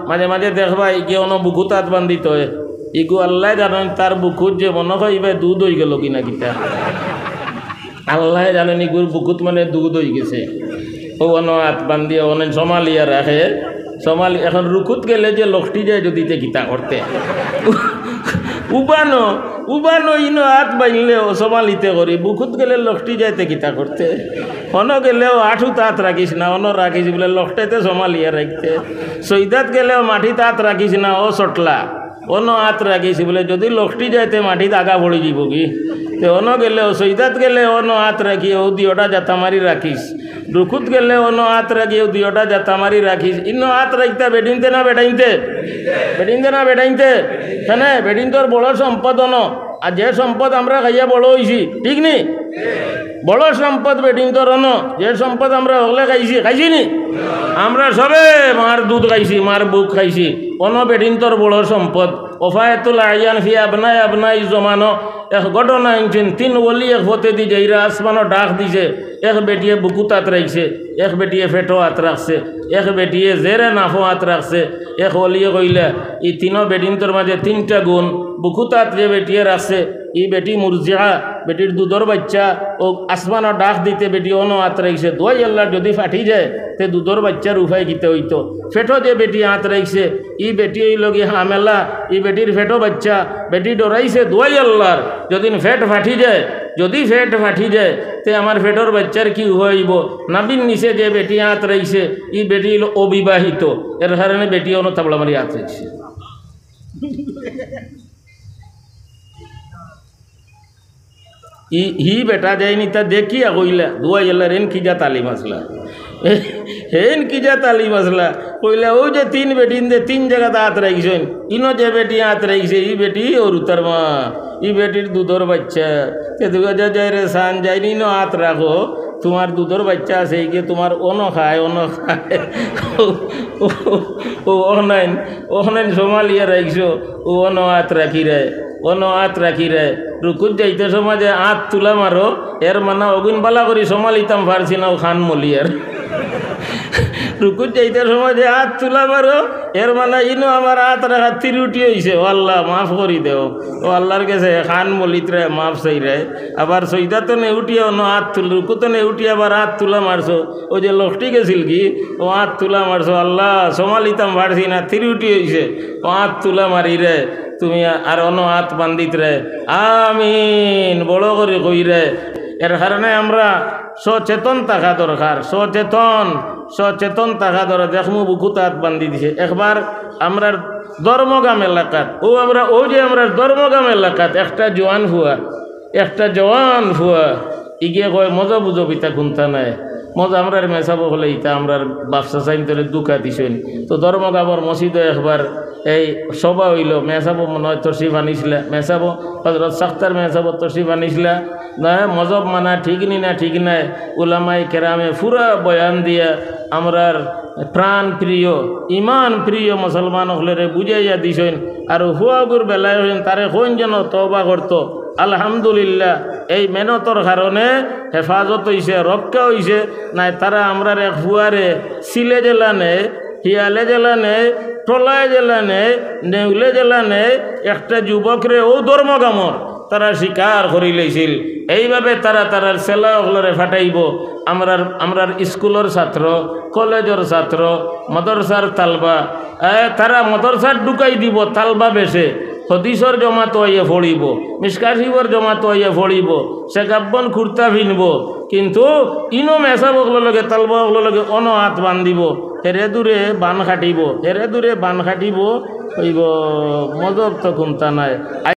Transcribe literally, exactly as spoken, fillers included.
মাঝে মাঝে দেখবায় ইগু অনো বুকুত আত বান্ধিত অয়, ইগু আল্লায় জানইন তার বুকুত যে মনো অয় ইবায় দুধ অইগেলো কিনা কিতা। আল্লায় জানইন ইগুর বুকুত মানে দুধ অইগেছে। অউ অনো আত বান্ধিয়া অনো সমালিয়া রাখে। সমালি, এখন রুকুত গেলে যে লখটি যায় যুদি তে কিতা করতে? উবানো, উবানো ইনো আত বাইনলেও সমালিতে করি, বুকুত গেলে লখটি যায় তে কিতা করতে? অনো গেলেও আঠুত আত রাখিস না, অনো রাখিস বুলে লখটাইতে সমালিয়া রাখতে। সইদাত গেলেও মাটিত আত রাখিস না, অউ চটলা। অনো আত রাখিস বুলে, যুদি লখটি যায় তে মাটিত আগা পড়ি যিবোগি। তে অনো গেলেও, সইদাত গেলে অনো আত রাখি, অউ দুইওটা জাতা মারি রাখিস। রুকুত গেলে অনো আত রাখি, অউ দুইওটা জাতা মারি রাখিস। ইনো আত রাখতা বেটিন্তে না বেটাইন্তে? বেটিন্তে না বেটাইন্তে? কেনে? বেটিন্তর বড় সম্পদ অনো। আর যে সম্পদ আমরা খাইয়া বড় অইছি, ঠিক নি? বড় সম্পদ বেটিন্তর অনো, যে সম্পদ আমরা হকলে খাইছি, খাইছি নি? আমরা সবে মার দুধ খাইছি, মার বুক খাইছি। অনো বেটিন্তর বড় সম্পদ। ওফায়েতুল আয়ান ফি আবনাই আবনাই জমানো। এক ঘটনা আনছইন, তিন ওলি এক পথেদি যাইরা আসমানো ডাক দিছে। এক বেটিয়ে বুকুত আত রাখছে, এক বেটিয়ে পেটো আত রাখছে, এক বেটিয়ে জেরে নাফো আত রাখছে। এক ওলিয়ে কইলা, ই তিনো বেটিন্তর মাঝে তিনটা গুণ, বুকুত আত যে বেটিয়ে রাখছে, ই বেটি মুরজিআ, বেটির দুধর বাইচ্চা, অউ আসমানো ডাক দিতে বেটি অনো আত রাখছে, দোয়াই আল্লার যুদি ফাটি যায়, তে দুধর বাইচ্চার উপায় কিতা অইতো? পেটো যে বেটি আত রাখছে, ই বেটি অইলোগি হামেলা, ই বেটির পেটো বাইচ্চা, বেটি ডরাইছে দোয়াই আল্লার, যুদি পেট ফাটি যায়, যুদি পেট ফাটি যায়, তে আমার পেটর বাইচ্চার কি উপায় অইবো? নাভির নিচে যে বেটি আত রাখছে, ই বেটি অইলো অবিবাহিত, এর কারণে বেটি অনো তাবলা মারি আত রাখছে। ই, হি বেটা যাইন ইতা দেখিয়া কইলা, দোয়াই আল্লার, হেন কিজা তালিম আছলা? হেন কিজা তালিম আছলা? কইলা, অউ যে তিন বেটিন্তে তিন জাগাত আত রাখছইন, ইনো যে বেটি আত রাখছে, ই বেটি অরুতার মা, ই বেটির দুধর বাইচ্চা। তে দুগা যা যায় রে সান, যাইন ইনো আত রাখো, তুমার দুধর বাইচ্চা আছে, ইগে তুমার অনো খায়, অনো খায়। অউ, অউ, অউ, অখনাইন, অখনাইন সমালিয়া রাখছো, অউ অনো আত রাখিরায়, অনো আত রাখিরায়। রুকুত যাইতে সময় যে আত তুলা মারো, এর মানে অগুইন বালা করি সমালিতাম পারছি না, অউ খান মলিয়ার। রুকুত যাইতে সময় যে আত তুলা মারো, এর মানে ইনো আমার আত রাখার ত্রুটি অইছে, ও আল্লা মাফ করি দেও। অউ আল্লার গেছে খান মলিতরায়, মাফ চাইরায়। আবার সইদাত থনে উঠিয়া অনো আত তুল, রুকুত থনে উঠিয়া আবার আত তুলা মারছো, অউ যে লখটি গেছিলগি, অউ আত তুলা মারছো, আল্লা সমালিতাম পারছি না, ত্রুটি অইছে, অউ আত তুলা মারিরায়। তুমি আর অনো আত বান্ধিতরায়, আমিন বড় করি কইরায়। এর কারণে আমরা সচেতন থাকা দরকার, সচেতন, সচেতন থাকা দরকার। দেখমু বুকুত আত বান্ধি দিছে। একবার আমরার ধর্মগাম এলাকাত, অউ আমরা, অউ যে আমরার ধর্মগাম এলাকাত একটা জোয়ান ফুয়া, একটা জোয়ান ফুয়া, ইগে কয়, "মজা বুঝো কিতা কুন্তা নাই।" মজা আমরার মেসাব অকলে ইতা আমরার বাফ চাচাইন্তরে ধুকা দিছইন। তো ধর্মগামর মসজিদো একবার এই সভা অইলো, মেসাব মনে অয় তশরিফ আনিছলা, মেসাব হজরত সাখতার মেসাব তশরিফ আনিছলা। না, মজহব মানা ঠিক নি না ঠিক নায়, উলামায়ে কেরামে পুরা বয়ান দিয়া আমরার প্রাণ প্রিয়, ইমান প্রিয় মুসলমান অকলরে বুঝাইয়া দিছইন। আর ফুয়াগুর বেলায় অইন, তারে কইন যেন তওবা করতো। আলহামদুলিল্লাহ, এই মেহনতর কারণে হেফাজত অইছে, রক্ষা অইছে। নায় তারা আমরার এক ফুয়ারে সিলে জেলা নেয়, হিয়ালে জেলা নেয়, টলায় জেলা নেয়, নেউলে জেলা নেয়, একটা যুবকরে অউ ধর্মগামর তারা শিকার করিলাইছিল। এইভাবে তারা তারার ছেলা অকলরে ফাটাইবো। আমরার, আমরার স্কুলর ছাত্র, কলেজর ছাত্র, মাদ্রাসার তালবা, এ, তারা মাদ্রাসাত ঢুকাই দিবো তালবা বেশে। হদিসর জমাতো আইয়া পড়িবো, মিশকা শরিফর জমাতো আইয়া পড়িবো, শেখাবন কুর্তা ফিনবো, কিন্তু ইনো মেসাব অকলর লগে, তালবা অকলর লগে অনো আত বান্ধিবো, হেরে দূরে বান কাটিবো, হেরে দূরে বান কাটিবো, অইবো মজহব তো কুন্তা নাই।